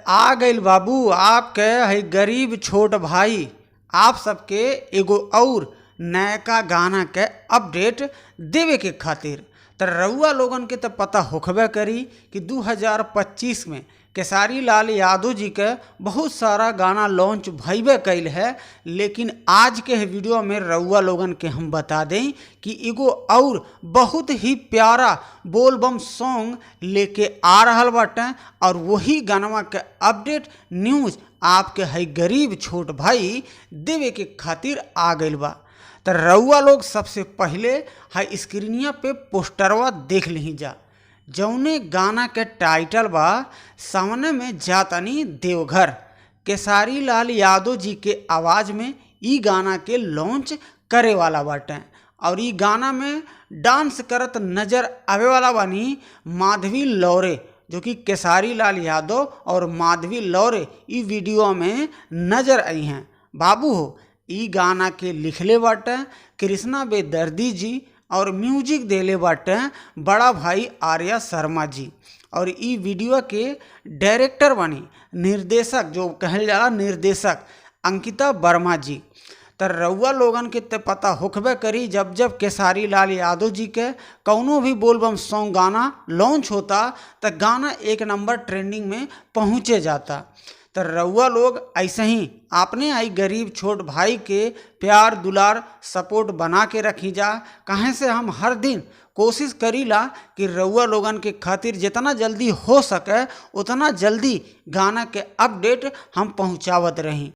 आ गइल बाबू आपके है गरीब छोट भाई आप सबके एगो और नयका गाना के अपडेट देवे के खातिर। त रउआ लोगन के त पता होखबे करी कि 2025 में खेसारी लाल यादव जी के बहुत सारा गाना लॉन्च भइबे कइल है, लेकिन आज के वीडियो में रउआ लोगन के हम बता दें कि एगो और बहुत ही प्यारा बोलबम सॉन्ग लेके आ रहल बाटे और वही गानवा के अपडेट न्यूज़ आपके है गरीब छोट भाई देवे के खातिर आ गइल बा। त रउआ लोग सबसे पहले हाई स्क्रीनिया पे पोस्टरवा देख लीही जा, जौने गाना के टाइटल बा सामने में जातनी देवघर। खेसारी लाल यादव जी के आवाज़ में ई गाना के लॉन्च करे वाला बाटे और ई गाना में डांस करत नजर आवे वाला बानी माधवी लौरे, जो कि खेसारी लाल यादव और माधवी लौरे ई वीडियो में नजर आई हैं। बाबू हो ई गाना के लिखले बाटे कृष्णा बेदर्दी जी और म्यूजिक देले बाटे बड़ा भाई आर्या शर्मा जी और ई वीडियो के डायरेक्टर बानी निर्देशक, जो कहल जाला निर्देशक, अंकिता वर्मा जी। त रउआ लोगन के त पता होखबे करी जब जब खेसारी लाल यादव जी के कौनो भी बोलबम सॉन्ग गाना लॉन्च होता त गाना एक नंबर ट्रेंडिंग में पहुँचे जाता। त रउआ लोग ऐसे ही आपने आई गरीब छोट भाई के प्यार दुलार सपोर्ट बना के रखी जा, काहे से हम हर दिन कोशिश करीला कि रउआ लोगन के खातिर जितना जल्दी हो सके उतना जल्दी गाना के अपडेट हम पहुँचावत रही।